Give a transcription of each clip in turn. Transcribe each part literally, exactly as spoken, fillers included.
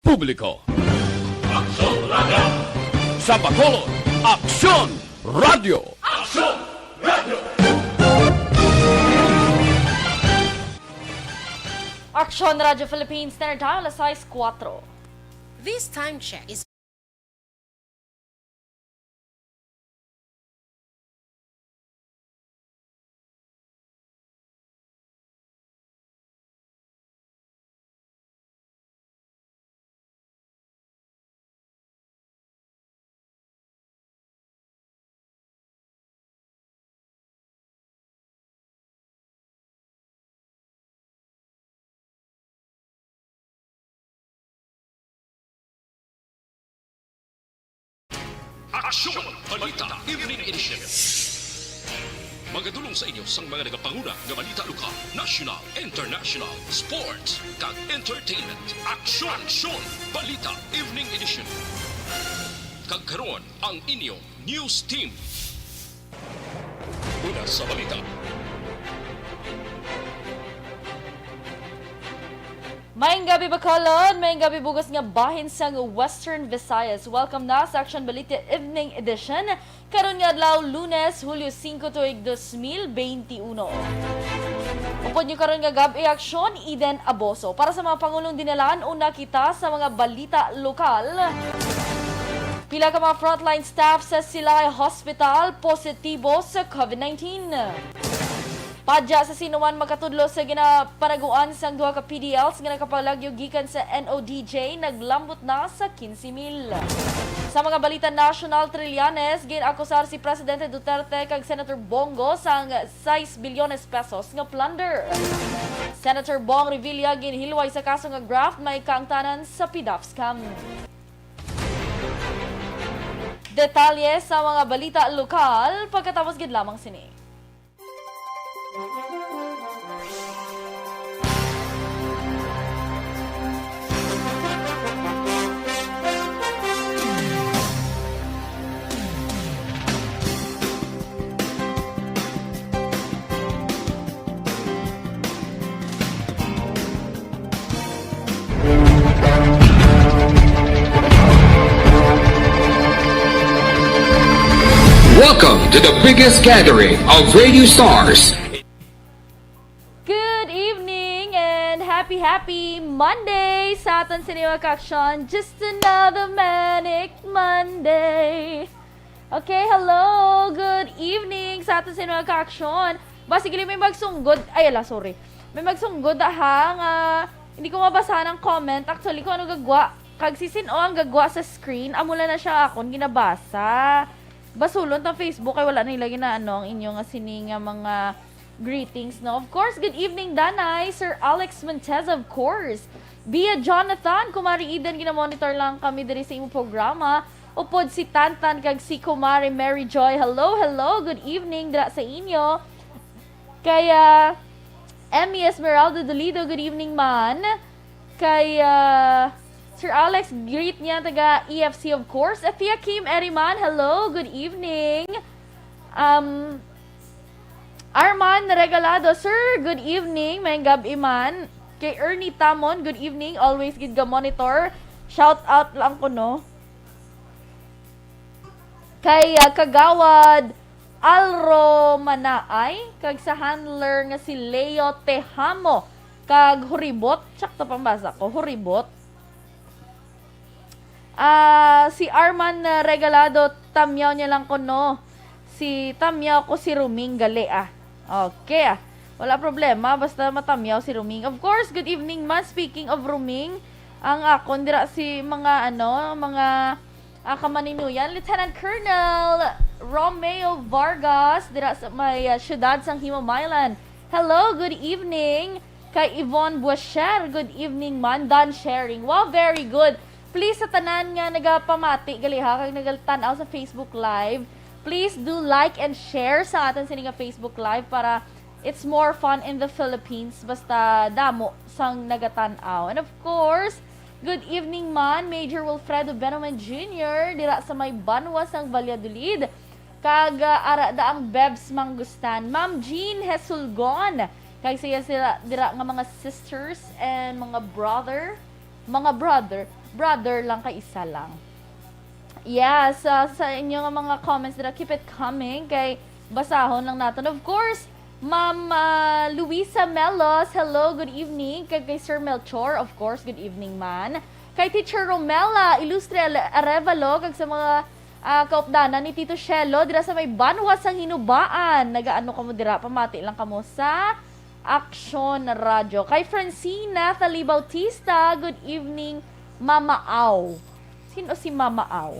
publiko. Aksyon Radio! Sa Bacolod, Aksyon Radio! Aksyon Radio! Aksyon Radio Philippines, Standard Time, alas sais kuwatro. This time check is Aksyon! Balita Evening Edition. Magadulong sa inyo sang mga nagapanguna nga balita lokal, national, international, sports, kag entertainment. Aksyon! Aksyon! Balita Evening Edition. Kag karon, ang inyong news team. Una sa balita. Maayong gabi, Bacolod. Maayong gabi, bug-os nga bahin sang Western Visayas. Welcome na sa Aksyon Balita Evening Edition. Karon nga adlaw, Lunes, Hulyo singko, tuig dos mil beinti uno. Upod nyo karon nga gab-i, Aksyon, Eden Aboso. Para sa mga pangulong dinalan, una kita sa mga balita lokal. Pila ka mga frontline staff sa Silay Hospital positibo sa COVID nineteen. Padya sa sinuman makatudlo sa ginapanaguan sang duha ka P D Ls nga nakapalagyo gikan sa N O D J, naglambot na sa quince mil. Sa mga balita nasyonal, Trillanes gin-akusar si Presidente Duterte kag Senator Bong Go sang sais bilyones pesos nga plunder. Senator Bong Revilla ginhilway sa kaso nga graft may kaangtanan sa PDAF scam. Detalye sa mga balita lokal pagkatapos gid lamang sini. Welcome to the biggest gathering of radio stars. Good evening and happy, happy Monday sa aton sini nga kaaksyon. Just another manic Monday. Okay, hello. Good evening sa aton sini nga kaaksyon. Ba, sige, may magsunggod. Ay, ala, sorry. May magsunggod, ha, nga hindi ko mabasahan ang comment. Actually, kung ano gagwa, kag si sin-o ang gagwa sa screen, amo lang na siya akon ginabasa. Basulon ta Facebook, kay wala nila ginaano ang inyo nga sini nga mga greetings, no? Of course, good evening, Danay, Sir Alex Montez, of course. Bia Jonathan, Kumari Eden, ginamonitor lang kami diri sa imong programa. Upod si Tantan kag si Kumari Mary Joy. Hello, hello, good evening dira sa inyo. Kay, ah, Emmy Esmeralda Dolido, good evening, man. Kay, ah, Sir Alex, greet niya taga E F C, of course. Athea Kim Eriman, hello, good evening. Um, Arman Regalado, sir, good evening. May gab-i man. Kay Ernie Tamon, good evening. Always gid ga monitor. Shout out lang ko, no? Kay, ah, Kagawad Alro Manaay, kag sa handler nga si Leo Tejamo, kag Huribot, sakto pambasa ko, Huribot. Ah, si Arman, ah, Regalado, tamyaw niya lang ko, no. Si tamyaw ko si Ruming gali, ah. Okay, ah. Wala problema, basta matamyaw si Ruming. Of course, good evening man. Speaking of Ruming, ang akon dira si mga, ano, mga, ah, kamaninuyan, Lieutenant Colonel Romeo Vargas, dira sa may, ah, siyudad sang Himamaylan. Hello, good evening. Kay Yvonne Buasher, good evening man. Done sharing. Wow, very good. Please, sa tanan nga nagapamati gali ha, kag nagatan-aw sa Facebook Live, please do like and share sa aton sini nga Facebook Live para it's more fun in the Philippines basta damo sang nagatan-aw. And of course, good evening man, Major Wilfredo Benoman Junior, dira sa may banwa sang Valladolid. Kag, ah, ara da ang Bebs Mangustan, Ma'am Jean Hesulgon. Kag siya sila dira nga mga sisters and mga brother, mga brother, Brother lang kay isa lang. Yes, ah, sa inyo nga mga comments dira, keep it coming kay basahon lang naton. Of course, Ma'am, ah, Luisa Melos, hello, good evening. Kag kay Sir Melchor, of course, good evening man. Kay Teacher Romela Ilustre Ale-, Arevalo, kag sa mga, ah, kaupdanan ni Tito Shelo dira sa may banwa sang Hinubaan. Nagaano kamo dira? Pamati lang kamo sa Aksyon Radyo. Kay Francina Tali Bautista, good evening, Mama Au. Sino si Mama Au?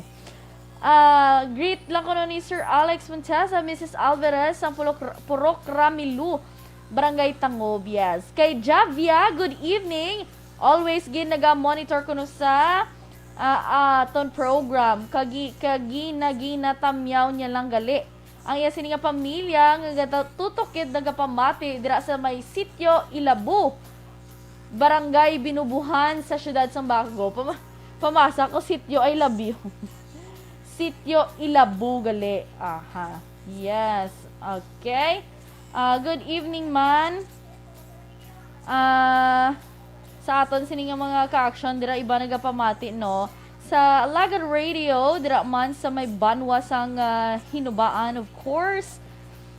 Ah, greet lang kuno ni Sir Alex Montesa, Missus Alvarez, ang Purok, Purok Ramilu, Barangay Tangob, yes. Kay Javia, good evening. Always gin naga-monitor kuno sa, ah, aton program. Kagi, kagi naginatamyaw niya lang gali. Ang iya sini nga pamilya nga gata-, tutok gid nagapamati dira sa may Sitio Ilabu, Barangay Binubuhan sa siyudad sang Bago. Pama-, pamasa ko, Sitio I love you. Sitio Ilabu gali. Aha. Yes. Okay. Ah, good evening man. Ah, sa aton sini nga mga ka-action, dira iba nagapamati, no? Sa Alagad Radio, dira man sa may banwa sang, ah, Hinubaan, of course.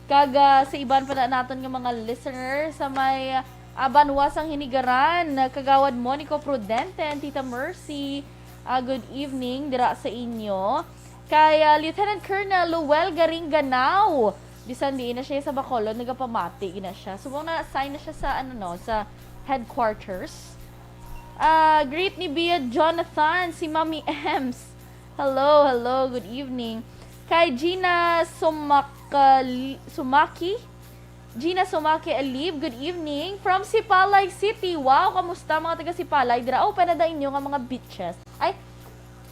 Kag, ah, sa iban pa na naton nga mga listener sa may, ah, banwa sang Hinigaran, ah, Kagawad Monico Prudente and Tita Mercy, ah, good evening dira sa inyo. Kay, ah, Lieutenant Colonel Luel Garinganao, bisan diin na siya sa Bacolod, nagapamati gina siya. Subong na-assign na siya sa, ano, no, sa headquarters. Ah, greet ni Bia Jonathan, si Mami Ems. Hello, hello, good evening. Kay Gina Sumakali-, Sumaki, Gina Sumaki Alib, good evening. From Sipalay City. Wow, kamusta mga taga Sipalay? Dira open na da inyo nga mga beaches? Ay,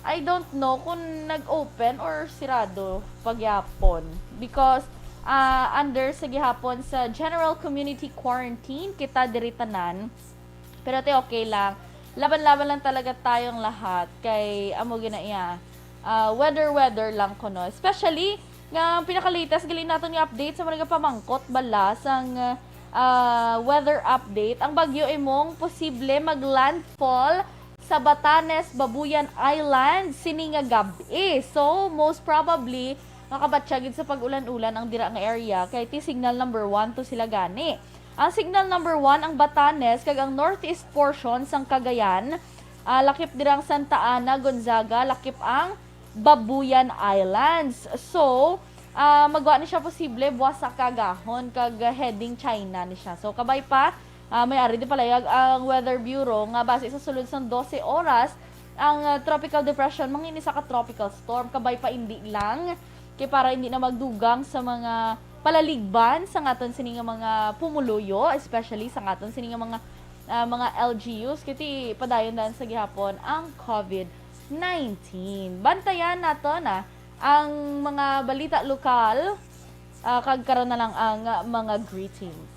I don't know kung nag-open or sirado pagyapon. Because, ah, under sa gihapon sa general community quarantine, kita diri tanan. Pero te, okay lang. Laban-laban lang talaga tayong lahat. Kay amo gina iya. Ah, weather, weather lang kuno. Especially, nga ang pinaka-latest gali naton nga update sa mga nagapamangkot bala sang, ah, weather update. Ang bagyo imong posible mag-landfall sa Batanes, Babuyan Island sini nga gab-i. So, most probably, makabatya gid sa pag-ulan-ulan ang dira nga area kay ti signal number one to sila gani. Ang signal number one ang Batanes kag ang northeast portion sang Cagayan, ah, lakip dira ang Santa Ana, Gonzaga, lakip ang Babuyan Islands. So, ah, magwa ni siya posible buwas sa kaagahon kag heading China ni siya. So, kabay pa, ah, may ari di palayag ang Weather Bureau nga base sa sulod sang dose oras, ang, ah, tropical depression mangin isa ka tropical storm. Kabay pa indi lang, kay para hindi na magdugang sa mga palaligban sa aton sini nga mga pumuluyo, especially sa aton sini nga mga, ah, mga L G Us, kay ti padayon dan sa gihapon ang COVID nineteen. Bantayan naton, ah, ang mga balita lokal, ah, kag karon na lang ang mga greetings.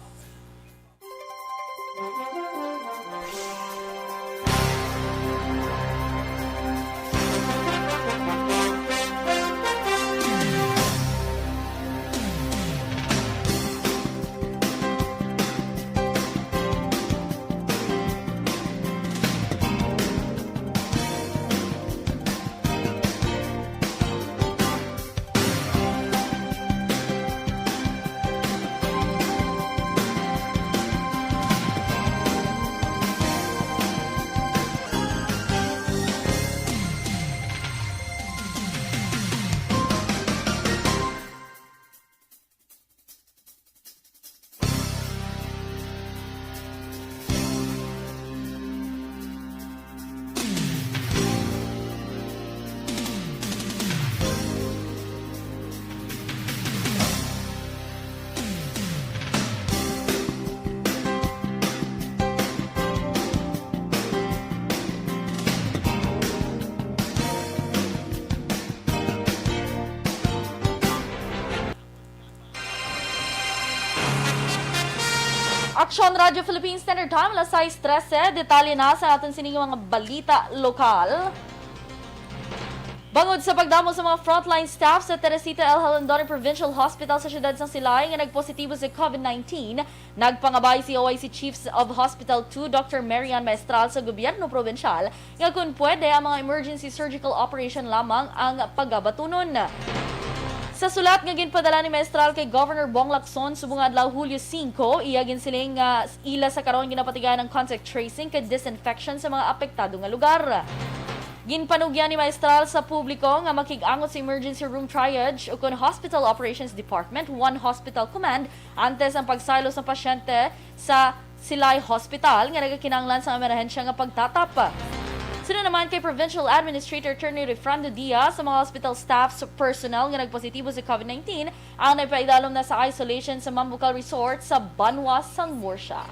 Aksyon Radio Philippines Standard Time, alas sais trese. Detalye na sa aton sining mga balita lokal. Bangod sa pagdamo sa mga frontline staff sa Teresita L. Jalandoni Provincial Hospital sa siyudad sang Silay nga nagpositibo sa COVID nineteen, nagpangabay si O I C Chiefs of Hospital two, Doctor Marian Maestral, sa gobyerno probinsyal nga kon pwede ang mga emergency surgical operation lamang ang pagabatunon. Sa sulat nga ginpadala ni Maestral kay Governor Bong Lacson subong nga adlaw, Hulyo singko, iya ginsiling nga ila sa karon ginapatigayon ang contact tracing kag disinfection sa mga apektado nga lugar. Ginpanugyan ni Maestral sa publiko nga makig-angot sa Emergency Room Triage ukon Hospital Operations Department, One Hospital Command, antes ang pagsaylo sa pasyente sa Silay Hospital nga nagakinahanglan sang emerhensya nga pagtatap. Suno naman kay Provincial Administrator Attorney Refrando Diaz, sa mga hospital staffs, personnel nga nagpositibo sa COVID nineteen ang nagpaidalom na sa isolation sa Mambucal Resort sa banwa sang Murcia.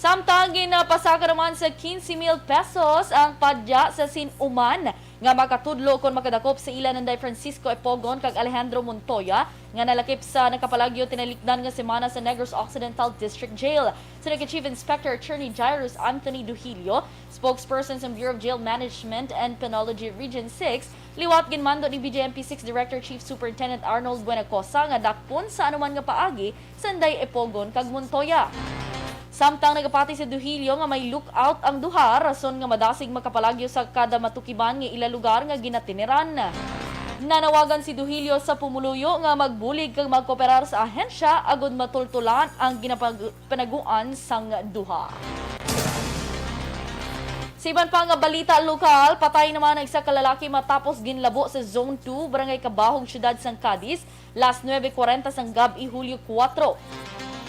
Samtang ginapasaka naman sa quince mil pesos ang padya sa sin-uman nga makatudlo kon makadakop sa ila Nanday Francisco Epogon kag Alejandro Montoya nga nalakip sa nakapalagyo tinalikdan nga semana sa Negros Occidental District Jail. Suno kay Chief Inspector Attorney Jairus Anthony Duhilio, spokesperson sa Bureau of Jail Management and Penology Region six, liwat ginmando ni B J M P six Director Chief Superintendent Arnold Buenacosa nga dakpon sa anuman nga paagi si Nanday Epogon kag Montoya. Samtang nagapati si Duhilio nga may lookout ang duha, rason nga madasig makapalagyo sa kada matukiban nga ila lugar nga ginatiniran. Nanawagan si Duhilio sa pumuluyo nga magbulig kag magkooperar sa ahensya agod matultulan ang ginapag-, panaguan sang duha. Sa iban pa nga balita lokal, patay naman ang isa ka lalaki matapos ginlabo sa Zone two, Barangay Cabahog, Siyudad sang Cadiz, las nuebe kuwarenta sang gab-i, Hulyo kuwatro.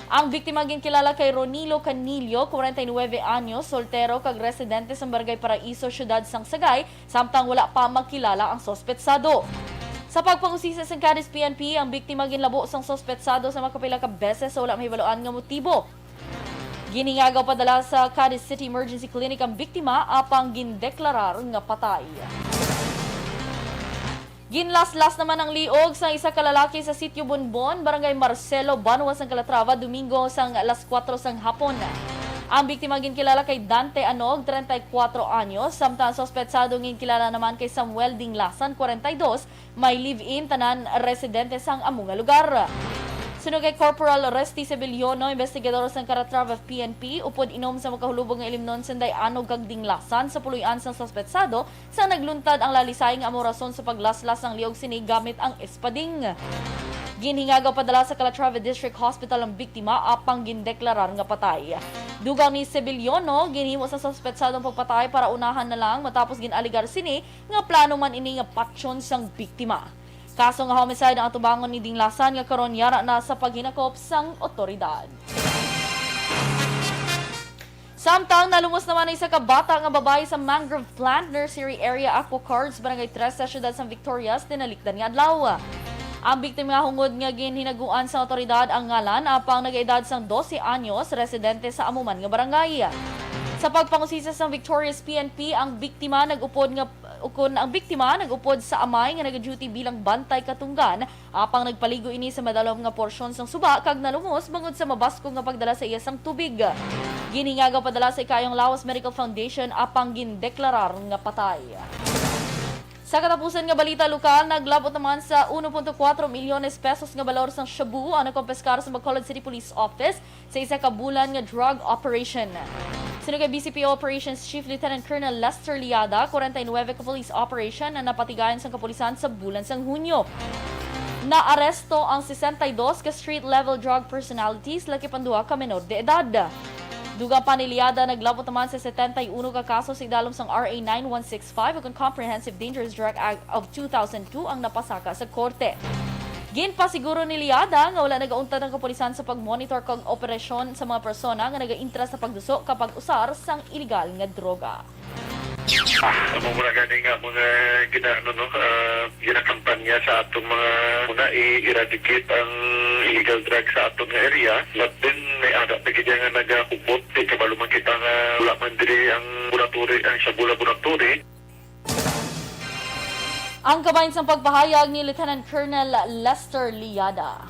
Ang biktima ginkilala kay Ronilo Canillo, kwarenta y nuebe anyos, soltero kag residente sa Barangay Paraiso, Siyudad sang Sagay, samtang wala pa makilala ang suspetsado. Sa pagpangusisa sang Cadiz P N P, ang biktima ginlabo sang suspetsado sa makapila ka beses sa wala mahibaluan nga motibo. Ginhingagaw padala sa Cadiz City Emergency Clinic ang biktima, apang gindeklarar nga patay. Ginlaslas naman ang liog sang isa ka lalaki sa Sitio Bonbon, Barangay Marcelo, banwa sang Calatrava, Domingo sang alas kuwatro sang hapon. Ang biktima ginkilala kay Dante Anog, treinta y cuatro anyos, samtang ang suspetsado ginkilala naman kay Samuel Dinglasan, kwarenta y dos, may live-in, tanan residente sang amo nga lugar. Suno kay Corporal Resty Sebillono, investigador sang Calatrava P N P, upod inom sa makahulubog nga ilimnon si Inday Anog kag Dinglasan sa puloy-an sang suspetsado, sa nagluntad ang lalisay nga amo rason sa paglaslas sang liog sini gamit ang espading. Ginhingagaw padala sa Calatrava District Hospital ang biktima, apang gindeklarar nga patay. Dugang ni Sebillono, ginhimo sa suspetsado ang pagpatay para unahan na lang, matapos gin-alegar sini nga plano man ini nga patyon sang biktima. Kaso nga homicide ang atubangon ni Dinglasan nga karon yara na sa paghinakop sang otoridad. Samtang nalumos naman ang isa ka bata nga babayi sa mangrove plant nursery area, Aqua Cards, Barangay Tres, sa siyudad sang Victorias, tinalikdan nga adlaw. Ang biktima, hungod nga ginhinaguan sa otoridad ang ngalan, apang nagaedad sang dose anyos, residente sa amo man nga barangay. Sa pagpangusisa sang Victorias P N P, ang biktima nag-upod nga, ukon ang biktima nag-upod sa amay nga nag-duty bilang bantay katunggan, apang nagpaligo ini sa madalom nga porsyon sang suba kag nalumos bangod sa mabaskog nga pagdala sa iya sang tubig. Ginhingagaw padala sa Ikayong Lawas Medical Foundation, apang gindeklarar nga patay. Sa katapusan nga balita lokal, naglabot naman sa uno punto kuwatro milyones pesos nga balor sang shabu ang nakompiskar sa Bacolod City Police Office sa isa ka bulan nga drug operation. Suno kay B C P O Operations Chief Lieutenant Colonel Lester Liada, kwarenta y nuebe ka police operation ang napatigayon sang kapulisan sa bulan sang Hunyo. Naaresto ang sesenta y dos ka street-level drug personalities, lakip ang duha ka menor de edad. Dugang pa ni Liada, naglabot naman sa setenta y uno ka kaso sa idalom sang R A nine one six five ukon Comprehensive Dangerous Drug Act of two thousand two ang napasaka sa korte. Ginpasiguro ni Liada nga wala nagauntad ang kapulisan sa pagmonitor kag operasyon sa mga persona nga nagaintra sa pagduso kag pag-usar sang iligal nga droga. Amo mo na gani nga mga gina-, ano, no, ah, ginakampanya sa atong mga muna i-eradicate ang illegal drugs sa atong nga area. But then, may ada pa gid nga nagakupot. Kay kabalo man kita nga wala man diri ang laboratory, ang shabu laboratory. Ang kabahin sang pagpahayag ni Lieutenant Colonel Lester Liada.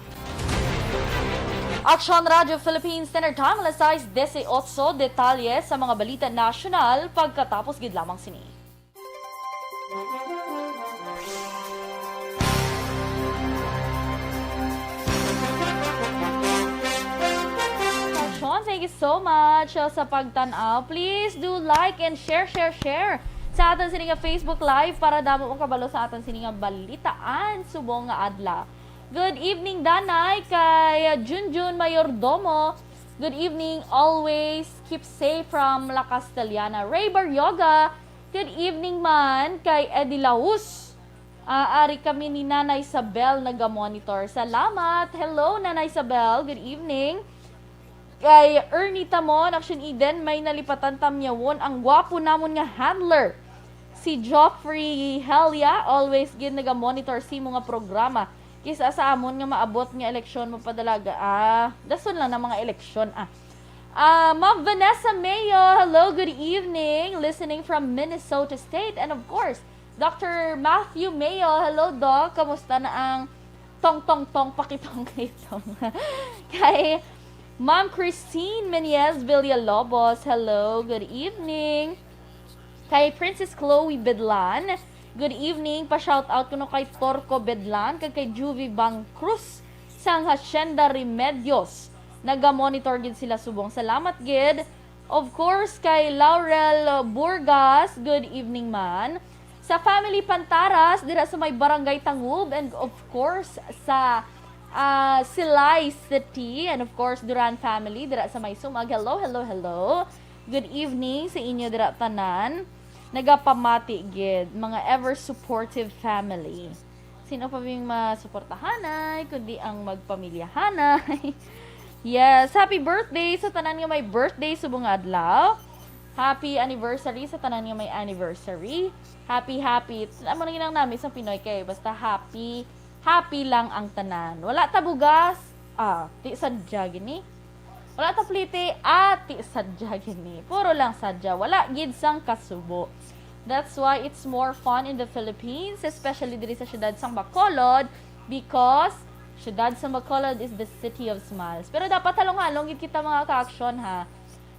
Aksyon Radyo Philippines, Standard Time, alas sais dieciocho, detalye sa mga balita nasyonal pagkatapos gid lamang sini. Aksyon, thank you so much, uh, sa pagtan-aw. Please do like and share, share, share sa aton sini nga Facebook Live para damo makabalo sa aton sini nga balitaan subong nga adlaw. Good evening, Danay, kay Junjun Mayordomo. Good evening, always keep safe from La Castellana. Ray Barrioga, good evening man kay Eddie Laus. Ah, ari kami ni Nanay Isabel naga-monitor. Salamat. Hello, Nanay Isabel. Good evening. Kay Ernie Tamon, Action Eden, may nalipatan tamyawon ang gwapo namon nga handler. Si Joffrey Helia, always gid naga-monitor sa imo nga programa. Kisa sa amon nga maabot nga eleksyon mapadalaga. Ah, dason lang na mga eleksyon, ah. Ah, Ma'am Vanessa Mayo, hello, good evening. Listening from Minnesota State. And of course, Doctor Matthew Mayo, hello, Doc. Kamusta na ang tong, tong, tong, pakitong, kitong? Kay Ma'am Christine Menyez Villalobos, hello, good evening. Kay Princess Chloe Bedlan, good evening. Pa-shout out kuno kay Torco Bedlan kag kay Juvie Bang Cruz sang Hacienda Remedios. Naga-monitor gid sila subong. Salamat gid. Of course, kay Laurel Burgas, good evening man. Sa family Pantaras, dira sa may Barangay Tangub, and of course, sa, ah, Silay City, and of course, Duran family, dira sa may Sumag. Hello, hello, hello. Good evening sa inyo dira tanan. Nagapamati gid, mga ever supportive family. Sino pa bing masuportahanay, kundi ang magpamilyahanay? Yes, happy birthday sa tanan nga may birthday subong nga adlaw. Happy anniversary sa tanan nga may anniversary. Happy, happy. Amo na ginang nami sa Pinoy kay basta happy, happy lang ang tanan. Wala ta bugas, ah, ti sadya gini. Wala ta plete, ah, ti sadya gini. Puro lang sadya. Wala gid sang kasubo. That's why it's more fun in the Philippines, especially diri sa siyudad sang Bacolod, because siyudad sang Bacolod is the city of smiles. Pero dapat halong-halong gid kita, mga ka-aksyon, ha.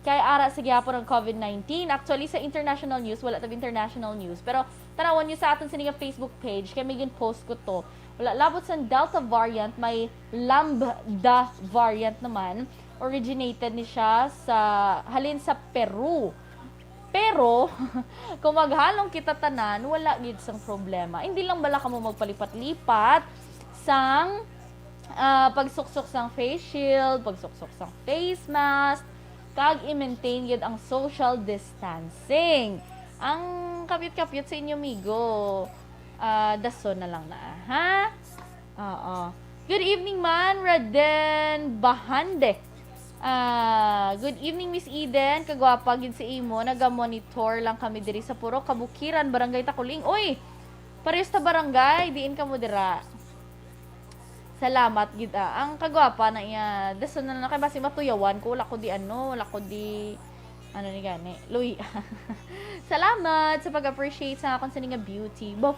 Kay ara sa gihapon ang COVID nineteen. Actually, sa international news, wala tab international news. Pero tanawon niyo sa aton sini nga Facebook page, kay may gin-post ko to. Wala labot sang Delta variant, may Lambda variant naman. Originated ni siya sa, halin sa Peru. Pero, kung maghalong kita tanan, wala gid sang problema. Hindi lang bala kamo magpalipat-lipat sang, ah, pagsuksok sang face shield, pagsuksok sang face mask, kag i-maintain gid ang social distancing. Ang kapyot-kapyot sa inyo, migo, ah, dason na lang na, ha? Oo. Good evening man, Raden Bahande. Ah, good evening, Miss Eden. Kagwapa gid sa imo. Naga-monitor lang kami diri sa Purok Kabukiran, Barangay Takuling. Uy, parehas ta barangay. Diin kamo dira? Salamat gid, ah. Ang kagwapa na iya. Dason na lang kay basi matuyawan ko. Wala ko di ano, wala ko di, ano ni gani, luy. Salamat sa pag-appreciate sa akon sini nga beauty. Bo.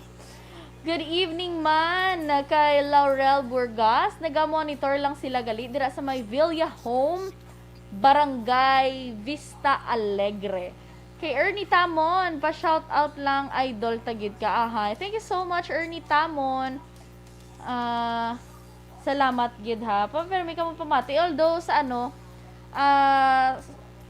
Good evening man kay Laurel Burgas. Naga-monitor lang sila gali dira sa may Villa Home, Barangay Vista Alegre. Kay Ernie Tamon, pa-shout out lang, idol ta gid ka, ahay. Thank you so much, Ernie Tamon. Ah, salamat gid, ha. Pa, pero may ka mo pamati. Although, sa ano, ah,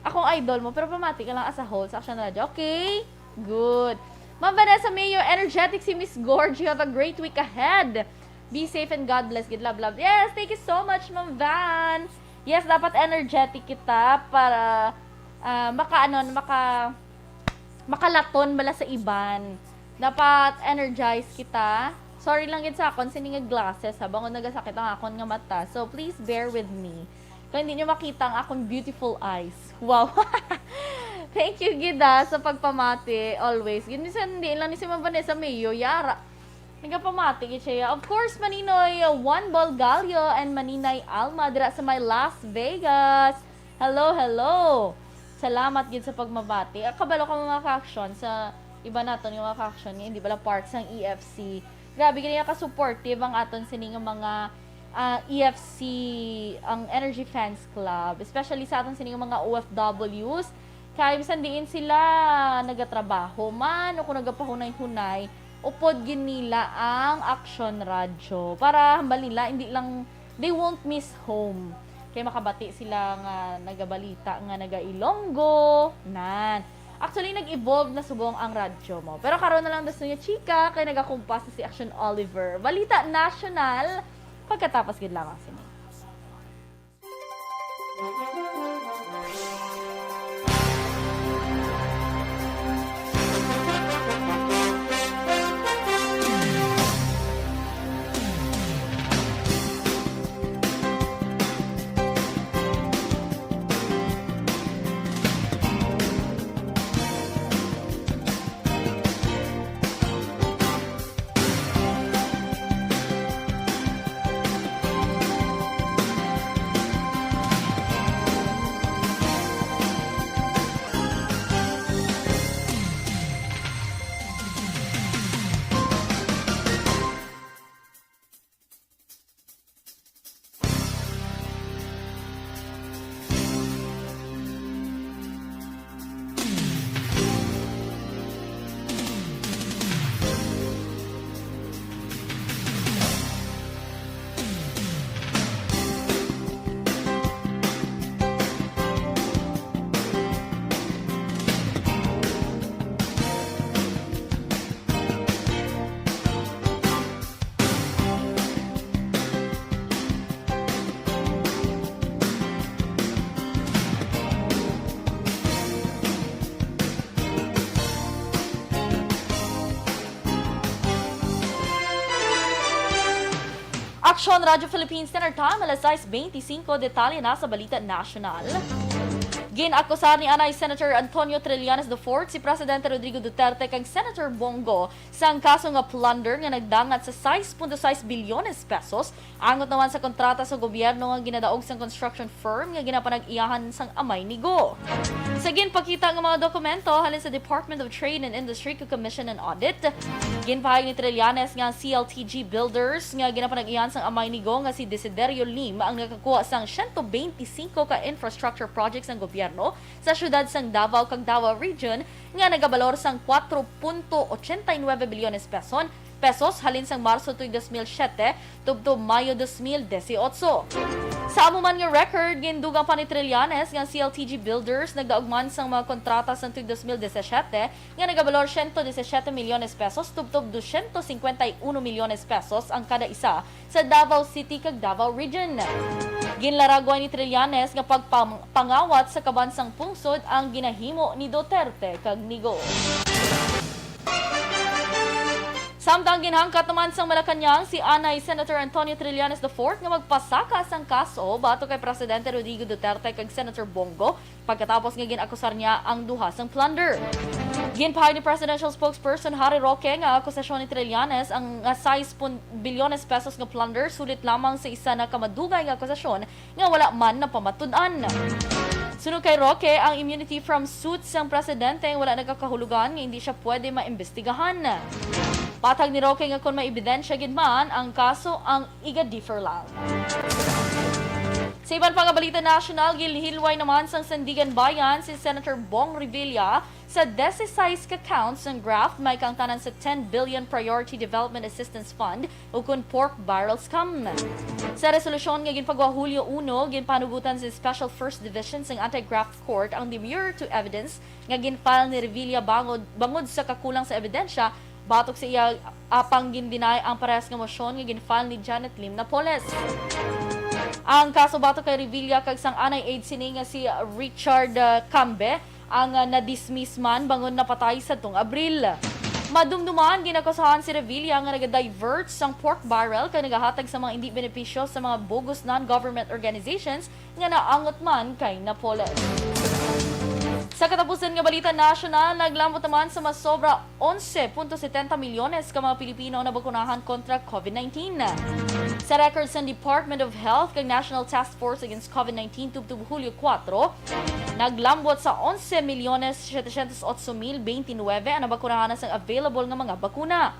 akong idol mo, pero pamati ka lang as a whole sa Action Radyo. Okay? Good. Ma'am Vanessa Mayo, energetic si Miss Gorge. You have a great week ahead. Be safe and God bless. Gid love, love. Yes, thank you so much, Ma'am Van. Yes, dapat energetic kita para, ah, maka, ano, maka, makalaton bala sa iban. Dapat energize kita. Sorry lang gid sa akon sini nga glasses, ha, bangod nagasakit ang akon nga mata. So, please bear with me. Kung hindi nyo makita ang akon beautiful eyes. Wow. Thank you gid, ah, sa pagpamati. Always. Gid, minsan hindi lang ni si Ma'am Vanessa Mayo. Yara. Nagapamati gid siya. Of course, Maninoy Juan Bolgallo and Maninay Alma dira sa may Las Vegas. Hello, hello. Salamat gid sa pagmabati. Ah, kabalo ka, mga ka-aksyon, sa iba naton nga mga ka-aksyon nga hindi bala part sang E F C. Grabe gid nga ka-supportive ang aton sini nga mga, ah, E F C, ang Energy Fans Club, especially sa aton sini nga mga O F Ws, kay bisan diin sila nagatrabaho man o kung nagapahunay-hunay, upod gid nila ang Aksyon Radyo para hambal nila, hindi lang, they won't miss home. Kay makabati sila nga nagabalita nga naga-Ilonggo, nan. Actually, nag-evolve na subong ang radyo mo. Pero karon na lang, Dasunya Chika, kay nagakumpas na si Action Oliver. Balita National, pagkatapos gid lamang sini. Aksyon Radyo Philippines Standard Time, alas sais beintisinko. Detalye na sa balita nasyonal. Gin-akusar ni anay Senator Antonio Trillanes the fourth si Presidente Rodrigo Duterte kag Senator Bong Go sang kaso nga plunder nga nagdangat sa sais punto sais bilyones pesos, angot naman sa kontrata sa gobyerno nga ginadaog sang construction firm nga ginapanag-iyahan sang amay ni Go. Sa ginpakita nga mga dokumento halin sa Department of Trade and Industry kag Commission on Audit, ginpahayag ni Trillanes nga ang C L T G Builders nga ginapanag-iyahan sang amay ni Go nga si Desiderio Lim ang nakakuha sang siyento beintisinko ka infrastructure projects sang gobyerno sa siyudad sang Davao kag Davao Region nga nagabalor sang kwatro punto ochenta y nuebe bilyones peson, pesos halin sang Marso tuig dos mil siete tubtob Mayo dos mil dieciocho. Sa amo man nga record, gindugang pa ni Trillanes nga ang C L T G Builders nagdaog man sang mga kontrata sang tuig dos mil disisiete nga nagabalor siyento disisiete milyones pesos tubtob dosyentos singkwenta y uno milyones pesos ang kada isa sa Davao City kag Davao Region. Ginlaragway ni Trillanes nga pagpam-, pangawat sa kaban sang pungsod ang ginahimo ni Duterte kag ni Go. Samtang ginhangkat naman sang Malacañang si anay Senator Antonio Trillanes the fourth nga magpasaka sang kaso batok kay Presidente Rodrigo Duterte kag Senator Bong Go pagkatapos nga gin-akusar niya ang duha sang plunder. Ginpahayag ni Presidential Spokesperson Harry Roque nga akusasyon ni Trillanes ang nga sais pun-, bilyones pesos nga plunder sulit lamang sa isa na ka madugay nga akusasyon nga wala man napamatud-an. Suno kay Roque, ang immunity from suit sang presidente wala nagakahulugan nga hindi siya pwede maimbestigahan. Patag ni Roque nga kon may ebidensya gid man ang kaso, ang iga-defer lang. Sa iban pa nga balita nasyonal, ginhilway naman sang Sandiganbayan si Senator Bong Revilla sa disisais ka counts sang graft may kaangtanan sa ten billion Priority Development Assistance Fund ukon pork barrel scam. Sa resolusyon nga ginpagawa Hulyo uno, ginpanugutan sa Special First Division sang Anti-Graft Court ang demurrer to evidence nga gin-file ni Revilla bangod, bangod sa kakulang sa ebidensya batok sa iya, apang gin-deny ang parehas nga mosyon nga gin-file ni Janet Lim Napoles. Ang kaso batok kay Revilla kag sang anay aide sini nga si Richard, ah, Cambe ang, ah, na-dismiss man bangod napatay sadtong Abril. Madumduman, ginakusahan si Revilla nga naga-divert sang pork barrel kag nagahatag sa mga indi benepisyo sa mga bogus non-government organizations nga naangot man kay Napoles. Sa katapusan nga balita nasyonal, naglambot naman sa masobra onse punto setenta milyones ka mga Pilipino ang nabakunahan kontra COVID nineteen. Sa record sang Department of Health kag National Task Force Against COVID nineteen tubtob Hulyo kuwatro, naglambot sa onse milyones setecientos otso mil beintinuebe ang nabakunahan sang available nga mga bakuna.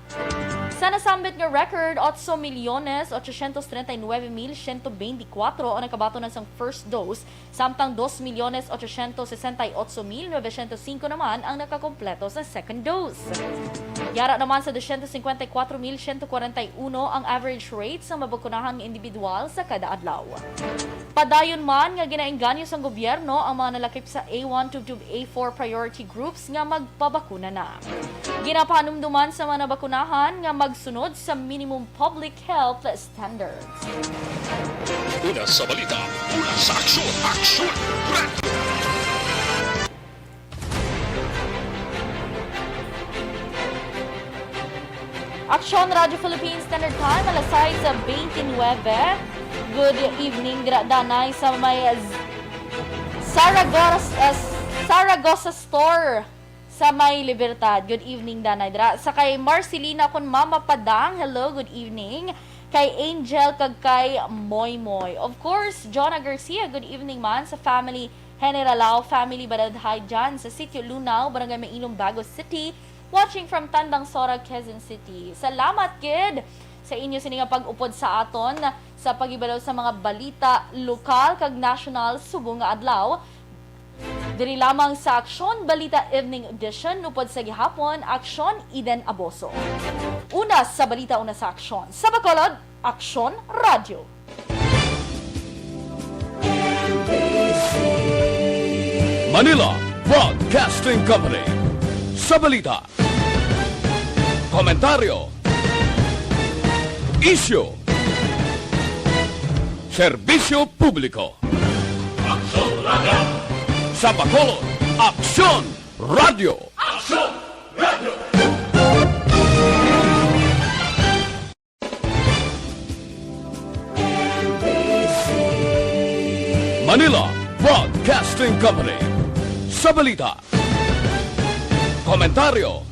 Sa nasambit nga record, otso milyones ochocientos treinta y nueve mil ciento veinticuatro ang nakabaton na sang first dose, samtang dos milyones ochocientos sesenta y ocho mil novecientos cinco naman ang nakakompleto sa second dose. Yara naman sa doscientos cincuenta y cuatro mil ciento cuarenta y uno ang average rate sa mabakunahan nga individual sa kada adlaw. Padayon man nga ginaengganyo sang gobyerno ang mga nalakip sa A one tubtub A four priority groups nga magpabakuna na. Ginapahanumduman sa mga nabakunahan nga magsunod sa minimum public health standards. Una sa balita, una sa aksyon, aksyon, radyo. Aksyon Radyo Philippines Standard Time, alas sais bentynwebe. Good evening, dira danay sa may Z-, Saragosa, uh, Saragosa Store sa may Libertad. Good evening, danay dira. Sa kay Marcelina kun Mama Padang, hello, good evening. Kay Angel kag kay Moy Moy. Of course, Jonah Garcia, good evening man sa family. Henry Ralao family, Badadhay dyan sa Sitio Lunao, Barangay Mailong, Bago City. Watching from Tandang Sora, Quezon City. Salamat gid sa inyo sini nga pag-upod sa aton sa paghibalo sa mga balita lokal kag nasyonal subong nga adlaw. Diri lamang sa Aksyon Balita Evening Edition, upod sa gihapon, Aksyon Eden Aboso. Una sa balita, una sa aksyon. Sa Bacolod, Aksyon Radyo. Manila Broadcasting Company. Sa balita, komentaryo, isyu, serbisyo publiko. Aksyon Radyo. Sa Bacolod, Aksyon Radyo. Aksyon Radyo. Manila Broadcasting Company. Sa balita, komentaryo,